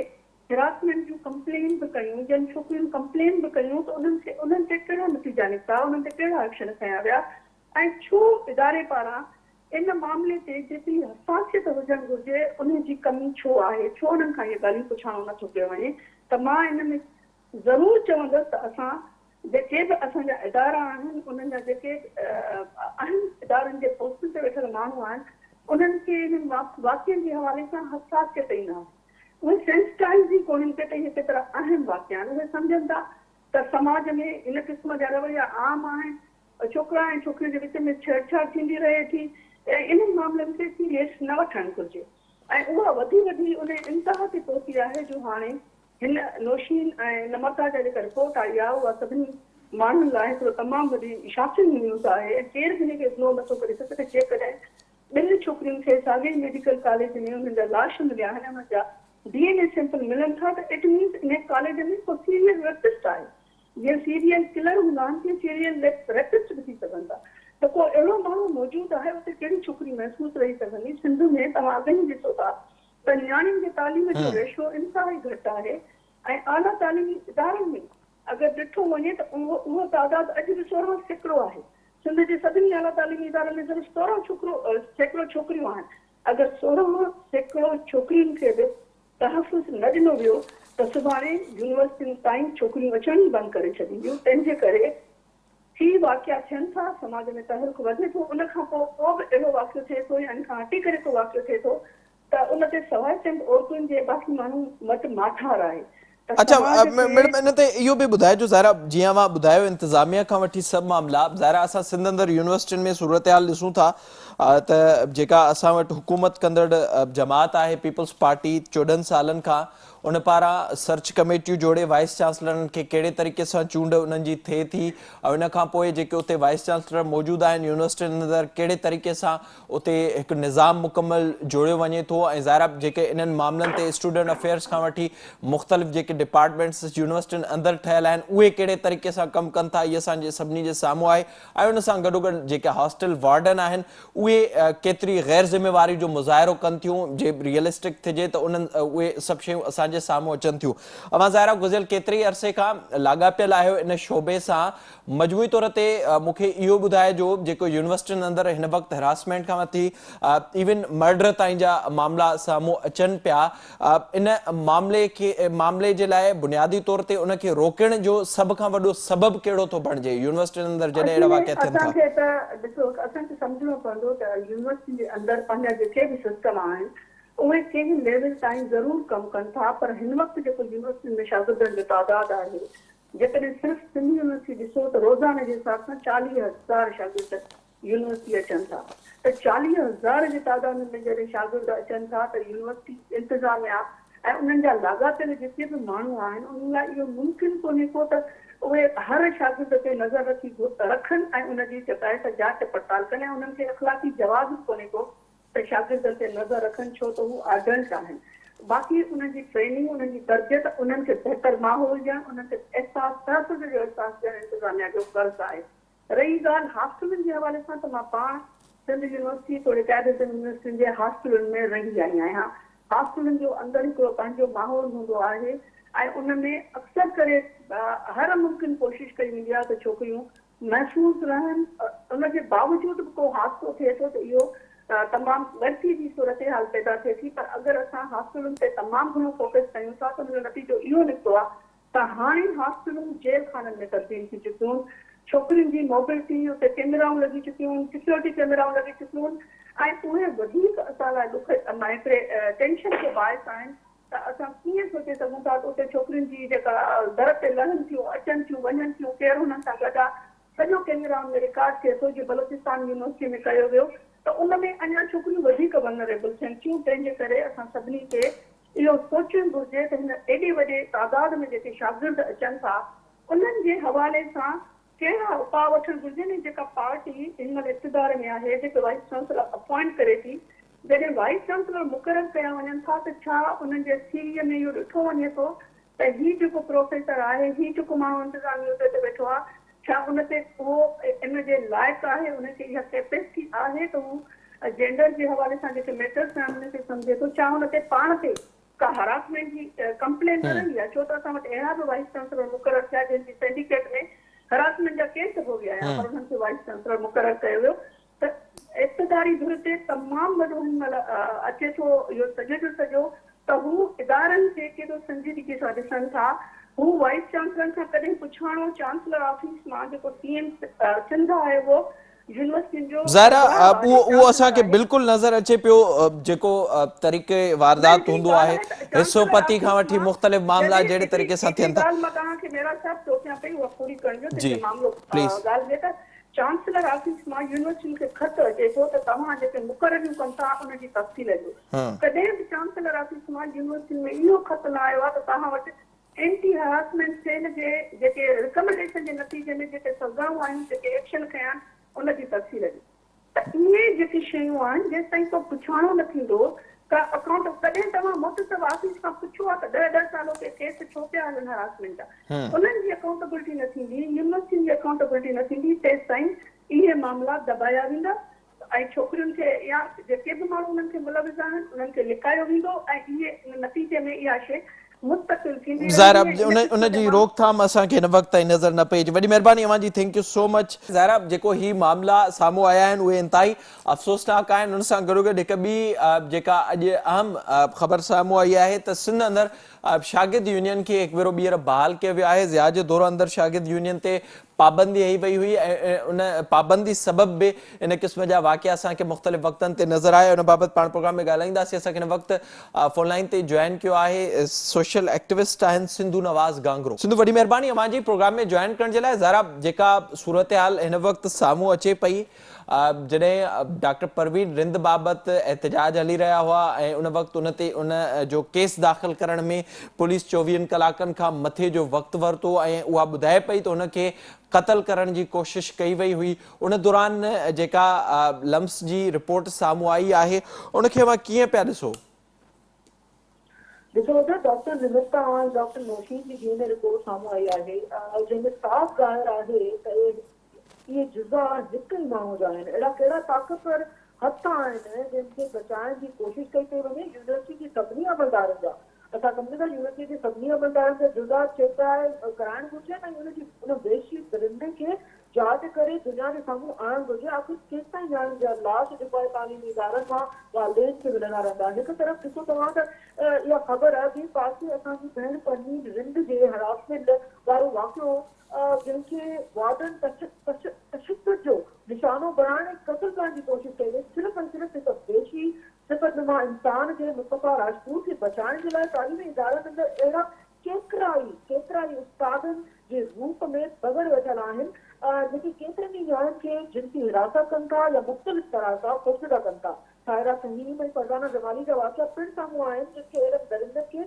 هراسمينٽ جون ڪمپلين به ڪيون، جن ڇوڪرين ڪمپلين به ڪيون ته انهن کي انهن تي ڪهڙا نتيجا نڪتا، انهن تي ڪهڙا ايڪشن کنيا ويا ۽ ڇو اداري پاران ان معاملي تي جيتري حساسيت هجڻ گهرجي انهي جي ڪمي ڇو آهي، ڇو انهن کان اهي ڳالهيون پڇاڻو نه ٿو ڪيو وڃي ته مان ان ۾ ضرور چوندس ته اسان جيڪي به اسان جا ادارا آهن انهن جا جيڪي به اهم ادارن جي پوسٽن تي ويٺل ماڻهو آهن انهن کي انهن واقعن جي حوالي سان حساسيت ئي نه آهي اهي سينسٽائيز ئي ڪونهن ڪي ته اهي ڪيترا اهم واقعا آهن اهي سمجهن ٿا ته سماج ۾ ان قسم جا رويا عام آهن ڇوڪرا ۽ ڇوڪرين جي وچ ۾ ڇيڙڇاڙ ٿيندي رهي ٿي ۽ انهن معاملن کي سيريس نه وٺڻ گهرجي ۽ اها وڌي وڌي انهي انتها تي پهتي آهي جو هاڻي هن نوشين ۽ نمرتا جا جيڪا رپورٽ آئي آهي اها سڀني ماڻهن لاء هڪڙو تمام وڏي شاڪنگ نيوز آهي ۽ ڪير به ان کي اگنور نٿو ڪري سگهي ته جيڪڏهن ٻن ڇوڪرين کي ساڳئي ئي ميڊيڪل ڪاليج ۾ انهن جا لاش مليا آهن ۽ انهن جا ڊي اين اي سيمپل ملن ٿا ته it means انهي ڪاليج ۾ ڪو سيريل ريپسٽ آهي. جيئن سيريل ڪلر هوندا آهن تيئن سيريل ريپسٽ به ٿي سگهن ٿا ته ڪو اهڙو ماڻهو موجود آهي اتي ڪهڙي ڇوڪري محفوظ رهي سگهندي سنڌ ۾ توهان اڳ ئي ڏسو ٿا ته نياڻين جي تعليم جو ريشو انتهائي گهٽ آهي ۽ اعليٰ تعليمي ادارن ۾ اگر ڏٺو وڃي ته اهو اهو تعداد اڄ به 16% آهي سنڌ جي سڀني اعليٰ تعليمي ادارن ۾ صرف 16% ڇوڪريون آهن اگر 16% ڇوڪرين کي به تحفظ نه ڏنو ويو ته سڀاڻي يونيورسٽين تائين ڇوڪريون اچڻ ئي بند ڪري ڇڏينديون، تنهن جي ڪري هي واقعا ٿين ٿا، سماج ۾ تحرڪ وڌي ٿو، ان کان پوء ڪو به اهڙو واقعو ٿئي ٿو يا ان کان هٽي ڪري ڪو واقعو ٿئي ٿو ته ان تي سواء چند عورتن جي باقي ماڻهو وٽ ماٺار آهي ته اڇا سماج کي ميڊم ان تي اهو به ٻڌائجو ظاهر آ جيئن اوهان ٻڌايو انتظاميه کان وٺي سڀ معاملا ظاهر آ اسان سنڌ اندر يونيورسٽين ۾ صورتحال ڏسون ٿا ته جيڪا اسان وٽ حڪومت ڪندڙ جماعت آهي پيپلز پارٽي 14 سالن کان ان پاران سرچ ڪميٽيون جوڙي وائيس چانسلرن کي ڪهڙي طريقي سان چونڊ انهن جي ٿئي ٿي ۽ ان کان پوء جيڪي اتي وائيس چانسلر موجود آهن يونيورسٽين اندر ڪهڙي طريقي سان اتي هڪ نظام مڪمل جوڙيو وڃي ٿو ۽ ظاهر آهي جيڪي انهن معاملن تي اسٽوڊنٽ افيئرس کان وٺي مختلف جيڪي ڊپارٽمينٽس يونيورسٽين اندر ٺهيل آهن اهي ڪهڙي طريقي سان ڪم ڪن ٿا اهي اسان جي سڀني جي سامهون آهي ۽ ان سان گڏوگڏ جيڪي هاسٽل وارڊن آهن اهي ڪيتري غير ذميواري جو مظاهرو ڪن ٿيون جي ريئلسٽڪ ٿجي ته انهن اهي سڀ شيون اسان جي سامهون اچن ٿيون اوهان ظاهر آهي گذريل ڪيتري عرصي کان لاڳاپيل آهيو ان شعبي سان مجموعي طور تي مون کي اهو ٻڌائجو جيڪو يونيورسٽين اندر هن وقت هراسمينٽ کان وٺي ايون مرڊر تائين جا معاملا سامهون اچن پيا ان معاملي کي معاملي جي لاء بنيادي طور تي ان کي روڪڻ جو سڀ کان وڏو سبب ڪهڙو ٿو بڻجي يونيورسٽين اندر جڏهن اصل اهڙا ۾ واقعا ٿين اسان ٿا. کي ته ڏسو اسان کي سمجهڻو پوندو ته يونيورسٽين جي اندر پنهنجا جيڪي به سسٽم آهن اهي ڪنهن ليول تائين ضرور ڪم ڪن ٿا پر هن وقت جيڪو يونيورسٽين ۾ شاگردن جو تعداد آهي جيڪڏهن صرف سنڌ يونيورسٽي ڏسو ته روزاني جي حساب سان 40 هزار شاگرد يونيورسٽي اچن ٿا ته 40 هزار جي تعداد ۾ جڏهن شاگرد اچن ٿا ته يونيورسٽي انتظاميا ۽ انهن جا لاڳاپيل جيڪي به ماڻهو آهن انهن لاء اهو ممڪن ڪونهي ڪو ته اهي هر شاگرد تي نظر رکي رکن ۽ ان جي چڪائي سان جاچ پڙتال ڪن ۽ انهن کي اخلاقي جواز به ڪونهي ڪو ته شاگردن تي نظر رکن ڇو ته هو آڊلٽ آهن. باقي انهن جي ٽريننگ، انهن جي تربيت، انهن کي بهتر ماحول ڏيڻ، انهن کي احساس تحفظ جو احساس ڏيڻ انتظاميا جو فرض آهي. رهي ڳالهه هاسٽلن جي حوالي سان ته مان پاڻ سنڌ يونيورسٽي توڙي قائد اعظم يونيورسٽين جي هاسٽلن ۾ رهي آئي آهيان. هاسٽلن جو اندر هڪڙو پنهنجو ماحول هوندو آهي ۽ ان ۾ اڪثر ڪري هر ممڪن ڪوشش ڪئي ويندي آهي ته ڇوڪريون محفوظ رهن، ان جي باوجود به ڪو حادثو ٿئي ٿو ته اهو تمام ڳڻتي جي صورتحال پيدا ٿئي ٿي پر اگر اسان هاسٽلن تي تمام گهڻو فوڪس ڪيون ٿا ته ان جو نتيجو اهو نڪتو آهي ته هاڻي هاسٽلون جيل خانن ۾ تبديل ٿي چڪيون آهن، ڇوڪرين جي موبلٽي اتي ڪيميرائون لڳي چڪيون آهن، سيڪيورٽي ڪيميرائون لڳي چڪيون آهن ۽ اهي وڌيڪ اسان لاء ڏک معنيٰ هڪڙي ٽينشن جو باعث آهن ته اسان ڪيئن سوچي سگهون ٿا ته اتي ڇوڪرين جي جيڪا در تي لهن ٿيون، اچن ٿيون، وڃن ٿيون، ڪير هنن سان گڏ آ، سڄو ڪيميرائن ۾ رڪارڊ ٿئي ٿو، جيئن بلوچستان يونيورسٽي ۾ ڪيو ويو ته ان ۾ اڃا ڇوڪريون وڌيڪ ولنريبل ٿين ٿيون، تنهن جي ڪري اسان سڀني کي اهو سوچڻ گهرجي ته هن ايڏي وڏي تعداد ۾ جيڪي شاگرد اچن ٿا، انهن جي حوالي سان ڪهڙا اپاء وٺڻ گهرجن ۽ جيڪا پارٽي هن مهل اقتدار ۾ آهي، جيڪي وائيس چانسلر اپوائنٽ ڪري ٿي، جڏهن وائيس چانسلر مقرر ڪيا وڃن ٿا ته ڇا انهن جي سي وي ۾ اهو ڏٺو وڃي ٿو ته هي جيڪو پروفيسر آهي، هي جيڪو ماڻهو انتظامي عهدي تي ويٺو آهي، ڇا ان تي اهو ان جي لائق آهي، ان کي اها ڪيپيسٽي آهي ته هو جينڊر جي حوالي سان جيڪي ميٽرس آهن ان کي سمجهي ٿو، ڇا هن تي پاڻ تي ڪا هراسمينٽ جي ڪمپلين نه رهي آهي، ڇو ته اسان وٽ اهڙا به وائيس چانسلر مقرر ٿيا جن جي سينڊيڪيٽ ۾ هراسمينٽ جا ڪيس ڀوڳي آيا پر انهن کي وائيس چانسلر مقرر ڪيو ويو ته اقتداري ڌر تي تمام وڏو هن مهل اچي ٿو اهو سڄو جو سڄو ته هو ادارن کي ڪيڏو سنجيدگي سان ڏسن ٿا، هو وائيس چانسلرن کان ڪڏهن پڇاڻو چانسلر آفيس مان جيڪو سي ايم سنڌ آهي اهو يونيورسٽين جو ظاهر آ سربراهه اهو آهي، اهو اسان چانسلر کي آهي. بلڪل نظر اچي پيو جيڪو طريقي نه واردات هڪڙي هوندو ڳالهه آهي آهي ته حصو چانسلر پتي کان آفيس وٺي مان مختلف معاملا جڏهن جهڙي هڪڙي طريقي سان هڪڙي ٿين ٿا. ڳالهه مان توهان کي ميرا صاحب ٽوڪيان پئي اها پوري ڪرڻ ڏيو ته جي جيئن معاملو پليز. ڳالهه ٿئي ته چانسلر آفيس مان يونيورسٽين کي خط اچي ٿو ته توهان جيڪي مقرريون ڪن ٿا ان جي تفصيل ڏيو. ڪڏهن به چانسلر آفيس مان يونيورسٽين ۾ اهو خط نه آيو آهي ته توهان وٽ اينٽي هراسمينٽ سيل جي جيڪي رڪمنڊيشن جي نتيجي ۾ جيڪي سزائون آيون جيڪي ايڪشن کنيا آهن ان جي تفصيل ڏيو. ته اهي جيڪي شيون آهن جيستائين ڪو پڇاڻو نه ٿيندو ڪا اڪائونٽ ڪڏهن توهان محتسب آفيس کان پڇيو آهي ته ڏهه ڏهه سال اتي ڪيس ڇو پيا هلن هراسمينٽ جا انهن جي اڪائونٽبلٽي نه ٿيندي يونيورسٽين جي اڪائونٽبلٽي نه ٿيندي تيستائين اهي معاملا دٻايا ويندا ۽ ڇوڪرين کي يا جيڪي به ماڻهو انهن کي ملوث آهن انهن کي لڪايو ويندو ۽ اهي ان نتيجي ۾ اها شيء مستقل ٿيندي ظاهر رهندي ۽ ان ان ان قسم جي جا روڪٿام اسان کي هن وقت تائين نظر نه پئي اچي. وڏي مهرباني اوهان جي thank you سو مچ. ظاهر آهي جيڪو هي معاملا سامهون آيا آهن اهي انتهائي افسوسناڪ آهن ان سان گڏوگڏ هڪ ٻي جيڪا اڄ اهم خبر سامهون آئي آهي ته سنڌ اندر شاگرد يونين کي هڪ ڀيرو ٻيهر بحال ڪيو ويو آهي ضياء جي دور اندر شاگرد يونين تي پابندي هنئي وئي هئي ۽ ان پابندي سبب به ان قسم جا واقعا اسان کي مختلف وقتن تي نظر آيا ان بابت پاڻ پروگرام ۾ ڳالهائينداسين اسان کي هن وقت فون لائين تي جوائن ڪيو آهي سوشل ايڪٽوسٽ آهن سنڌو نواز گانگرو. سنڌو وڏي مهرباني اوهان جي پروگرام ۾ جوائن ڪرڻ جي لاء ظاهر آ جيڪا صورتحال هن وقت سامهون اچي پئي جڏهن ڊاڪٽر پروين رند بابت احتجاج هلي رهيا هئا ۽ ان وقت ان تي ان جو ڪيس داخل ڪرڻ ۾ پوليس چوويهن ڪلاڪن کان مٿي جو وقت ورتو ۽ اها ٻڌائي پئي ته ان کي قتل ڪرڻ جي ڪوشش ڪئي وئي هئي ان دوران جيڪا لمس جي رپورٽ سامهون آئي آهي ان کي اوهان ڪيئن پيا ڏسو؟ ڏسو ته ڊاڪٽر نمرتا ۽ ڊاڪٽر نوشين جي ڊي اين اي رپورٽ سامهون آئي آهي جنهن ۾ صاف ظاهر آهي ته اهي جزا هڪ ئي ماڻهو جا آهن اهڙا ڪهڙا طاقتور هٿ آهن جن کي بچائڻ جي ڪوشش ڪئي پئي وڃي يونيورسٽي جي سڀني عملدارن جا اسان سمجهون ٿا يونيورسٽي جي سڀني عملدارن جا جزا چيڪ ڪرائڻ گهرجن ۽ ان جي ان وحشي درندي کي جاچ ڪري دنيا جي سامهون آڻڻ گهرجي، آخر ڪيستائين نياڻين جا لاش جيڪو آهي تعليمي ادارن مان والدين کي ملندا رهندا، هڪ طرف ڏسو توهان ته اها خبر ٻئي پاسي اسان جي ڀيڻ پرنين رند جي هراسمينٽ وارو واقعو جنهن کي وارڊن تشدد جو نشانو بڻائڻ ۽ قتل ڪرڻ جي ڪوشش ڪئي وئي صرف ۽ صرف هڪ وحشي صفت نما انسان کي مصطفيٰ راجپوت کي بچائڻ جي لاء تعليمي ادارن اندر اهڙا ڪيترائي ڪيترائي استادن جي روپ ۾ بغڙ ويٺل آهن جيڪي ڪيترن ئي نياڻين کي جنسي هراسان ڪن ٿا يا مختلف طرح سان خوفزده ڪن ٿا. سائره فهيم ۽ فرزانه جمالي جا واقعا پڻ سامهون آهن جن کي اهڙن درندن کي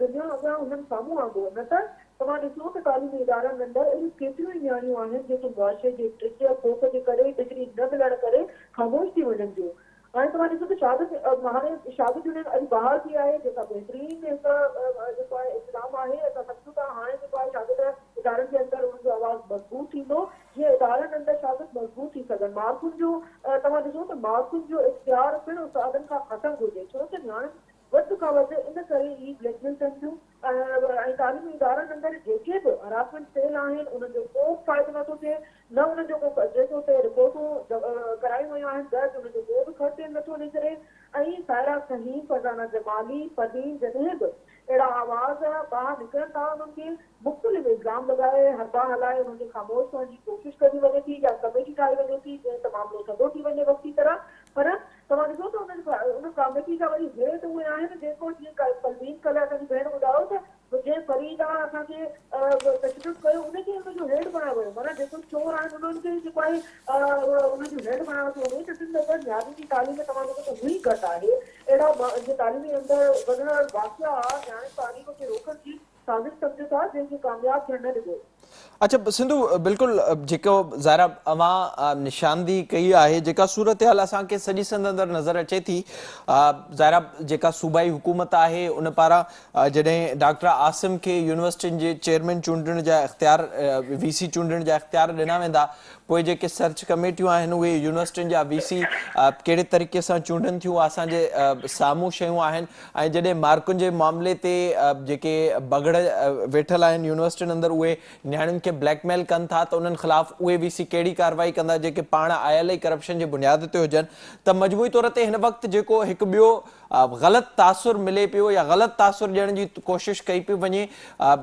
دنيا اڳيان انهن سامهون آندو نه ته توهان ڏسو ته تعليمي ادارن اندر اهڙيون ڪيتريون ئي نياڻيون آهن جيڪي معاشري جي ڊڄ خوف جي ڪري ڊگري نه ملڻ ڪري خاموش ٿي وڃن ٿيون. هاڻي توهان ڏسو ته شاگرد هاڻي شاگرد يونين اڄ بحال ٿي آهي جيڪا بهترين هڪ جيڪو آهي اقدام آهي اسان سمجهون ٿا هاڻي جيڪو آهي شاگرد ادارن جي اندر انهن جو آواز مضبوط ٿيندو جيئن ادارن اندر شاگرد مضبوط ٿي سگهن مارڪن جو توهان ڏسو ته مارڪن جو اختيار پڻ استادن کان کسڻ گهرجي ڇو ته نياڻين وڌ کان وڌ ان ڪري ئي بليڪ ميل ٿين ٿيون ۽ تعليمي ادارن اندر جيڪي به هراسمينٽ سيل آهن انهن جو ڪو به فائدو نٿو ٿئي نه انهن جو ڪو جيڪو اتي رپورٽون ڪرايون ويون آهن درج انهن جو ڪو به خرچ نٿو نڪري ۽ سائره فهيم، فرزانه جمالي، پروين جڏهن به اهڙا آواز ٻاهر نڪرن ٿا انهن کي مختلف الزام لڳائي حربا هلائي انهن کي خاموش ڪرڻ جي ڪوشش ڪئي وڃي ٿي يا ڪميٽي ٺاهي وڃي ٿي جنهن ته معاملو ٿڌو ٿي وڃي وقتي طرح پر توهان ڏسو ته انهن ڪاميٽي جا وري هيڊ اهي آهن جيڪو جيئن پروين ڪلهه اسان جي ڀيڻ ٻڌايو ته جنهن فريد آ اسان کي تشدد ڪيو ان کي ان جو هيڊ بڻايو ويو معنيٰ جيڪو چور آهن انهن کي جيڪو آهي انهن جو هيڊ بڻايو ٿو وڃي ته سنڌ اندر نياڻين جي تعليم توهان ڏسو ته هئي گهٽ آهي اهڙا جي تعليمي اندر وڌندڙ واقعا نياڻين تعليم کي روڪڻ جي سازش سمجهو ٿا جنهن کي ڪامياب ٿيڻ نه ڏبو. اڇا سنڌو بلڪل جيڪو ظاهر اوهان نشاندهي ڪئي آهي جيڪا صورتحال اسان کي سڄي سنڌ اندر نظر اچي ٿي ظاهر جيڪا صوبائي حڪومت آهي ان پاران جڏهن ڊاڪٽر عاصم کي يونيورسٽين جي چيئرمين چونڊڻ جا اختيار وي سي چونڊڻ جا اختيار ڏنا ويندا پوء جيڪي سرچ ڪميٽيون آهن اهي يونيورسٽين جا وي سي ڪهڙي طريقي سان چونڊن ٿيون اسان جي سامهون شيون آهن ۽ جڏهن مارڪن جي معاملي تي جيڪي بگهڙ ويٺل آهن يونيورسٽين اندر اهي نياڻين کي بليڪ ميل ڪن ٿا ته انهن خلاف اهي وي سي ڪهڙي ڪارروائي ڪندا جيڪي پاڻ آيل ئي ڪرپشن جي بنياد تي هجن ته مجموعي طور تي هن وقت جيڪو هڪ ٻيو غلط تاثر ملي پيو يا غلط تاثر ڏيڻ جي ڪوشش ڪئي پئي وڃي.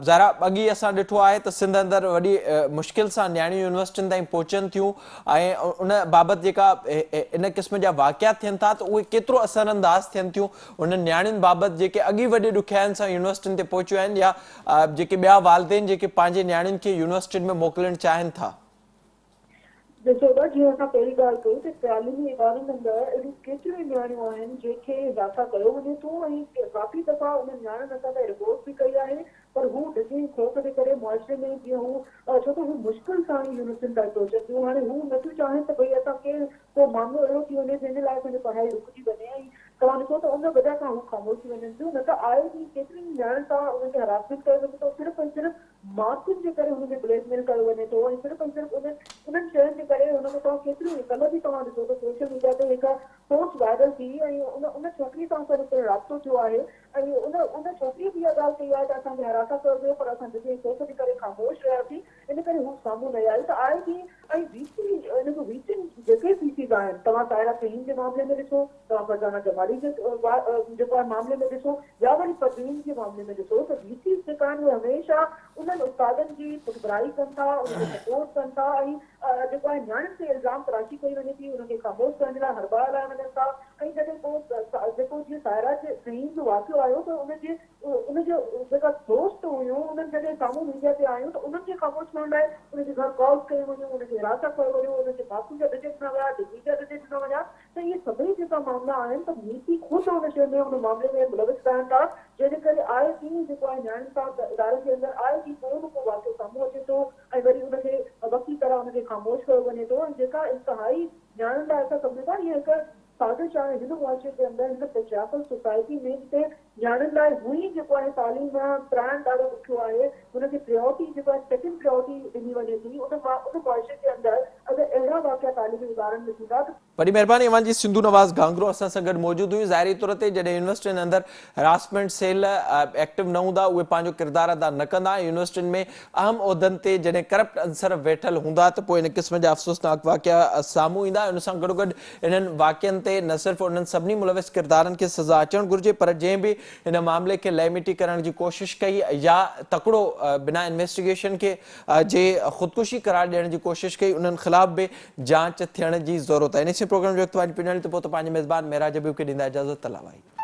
ظاهر آهي اڳ ئي اسان ڏٺو آهي ته سنڌ اندر وڏي مشڪل سان نياڻيون يونيورسٽين تائين پهچن ٿيون ۽ ان بابت جيڪا ان قسم جا واقعا ٿين ٿا ته اهي ڪيترو اثر انداز ٿين ٿيون انهن نياڻين بابت جيڪي اڳ ئي وڏي ڏکيائين سان يونيورسٽين تي پهچيون آهن يا جيڪي ٻيا والدين جيڪي پنهنجي نياڻين کي يونيورسٽين ۾ موڪلڻ چاهين ٿا. ڏسو ته جيئن اسان پهرين ڳالهه ڪئي ته تعليمي ادارن اندر اهڙيون ڪيتريون ئي نياڻيون آهن جنهن کي حراسان ڪيو وڃي ٿو ۽ ڪافي دفعا انهن نياڻين اسان تائين رپورٽ به ڪئي آهي پر هو ڊڄي ۽ خوف جي ڪري معاشري ۾ جيئن هو ڇو ته هو مشڪل سان ئي يونيورسٽين تائين پهچن ٿيون هاڻي هو نٿيون چاهين ته ڀئي اسان کي ڪو معاملو اهڙو ٿي وڃي جنهن جي لاء اسان جي پڙهائي رڪجي وڃي ۽ توهان ڏسو ته ان وجهه کان هو خاموش ٿي وڃن ٿيون نه ته آئي ڏينهن ڪيترين ئي نياڻين سان انهن کي حراسمينٽ ڪيو وڃي ٿو صرف ۽ صرف مارڪن جي ڪري هن کي بليڪ ميل ڪيو وڃي ٿو ۽ صرف ۽ صرف انهن انهن شين جي ڪري هن مٿان ڪيتريون ئي ڪلهه به توهان ڏسو ته سوشل ميڊيا تي هڪ پوسٽ وائرل ٿي ۽ ان ان ڇوڪري سان اسان جو پڻ رابطو ٿيو آهي ۽ ان ان ڇوڪري به اها ڳالهه ڪئي آهي ته اسان کي هراسان ڪيو ويو پر اسان ڊڄي ۽ خوف جي ڪري خاموش رهياسين ان ڪري هو سامهون نه آئي ته آء جي ۽ وي سي ان جو وي سي جيڪي وي سيز آهن توهان سائره فهيم جي معاملي ۾ ڏسو توهان فرزانه جمالي جي جيڪو آهي معاملي ۾ ڏسو يا وري پروين جي معاملي ۾ ڏسو ته وي سيز جيڪا آهن اهي هميشه انهن استادن جي پٺڀرائي ڪن ٿا انهن کي سپورٽ ڪن ٿا ۽ جيڪو آهي نياڻين تي الزام تراشي ڪئي وڃي ٿي انهن کي خاموش ڪرڻ جي لاء حربا هلايا وڃن ٿا ۽ جڏهن ڪو جيڪو جيئن سائره جي فهيم جو واقعو آيو ته ان جي ان جو جيڪا دوست هيون انهن جڏهن سامهون ميڊيا تي آيون ته انهن کي خاموش ڪرڻ لاء انهن جي گهر ڪالز ڪيون ويون انهن کي هراسان ڪيو ويو انهن کي مارڪن جا ڊجي ڏنا ويا ڊگري جا ڊجي ڏنا ويا ته اهي سڀئي جيڪا معاملا آهن ته ميسي خود ان شيء ۾ ان معاملي ۾ ملوث رهن ٿا جنهن جي ڪري آء ڏينهن جيڪو آهي نياڻين سان ادارن جي اندر آء ڏينهن ڪو نه ڪو واقعو سامهون اچي ٿو ۽ وري ان کي وقتي طرح ان کي خاموش ڪيو وڃي ٿو ۽ جيڪا انتهائي نياڻين لاء اسان سمجهون ٿا اها هڪ سازش آهي هن معاشري جي اندر هن پيٽرياڪل سوسائٽي ۾ جتي نياڻين لاء هونئن ئي جيڪو آهي تعليم پرائڻ ڏاڍو ڏکيو آهي هن کي پريورٽي جيڪو آهي سيڪنڊ پريورٽي ڏني وڃي ٿي ان ان معاشري جي اندر اگر اهڙا واقعا تعليمي ادارن ۾ ٿيندا ته وڏي مهرباني اوهان جي سنڌو نواز گهانگهرو اسان سان گڏ موجود هيون ظاهري طور تي جڏهن يونيورسٽين اندر هراسمينٽ سيل ايڪٽو نه هوندا اهي پنهنجو ڪردار ادا نه ڪندا ۽ يونيورسٽين ۾ اهم عهدن تي جڏهن ڪرپٽ عنصر ويٺل هوندا ته پوء ان قسم جا افسوسناڪ واقعا سامهون ايندا ان سان گڏوگڏ انهن واقعن تي نه صرف انهن سڀني ملوث ڪردارن کي سزا اچڻ گهرجي پر جنهن به ان معاملي کي لئي مٽي ڪرڻ جي ڪوشش ڪئي يا تڪڙو بنا انويسٽيگيشن کي جي خودڪشي قرار ڏيڻ جي ڪوشش ڪئي انهن خلاف به جاچ ٿيڻ جي ضرورت آهي. انهي سين پروگرام جو وقت پنهنجي پڄاڻي تي پهتو پنهنجي ميزبان معراج حبيب کي ڏيندا اجازت الله واهي.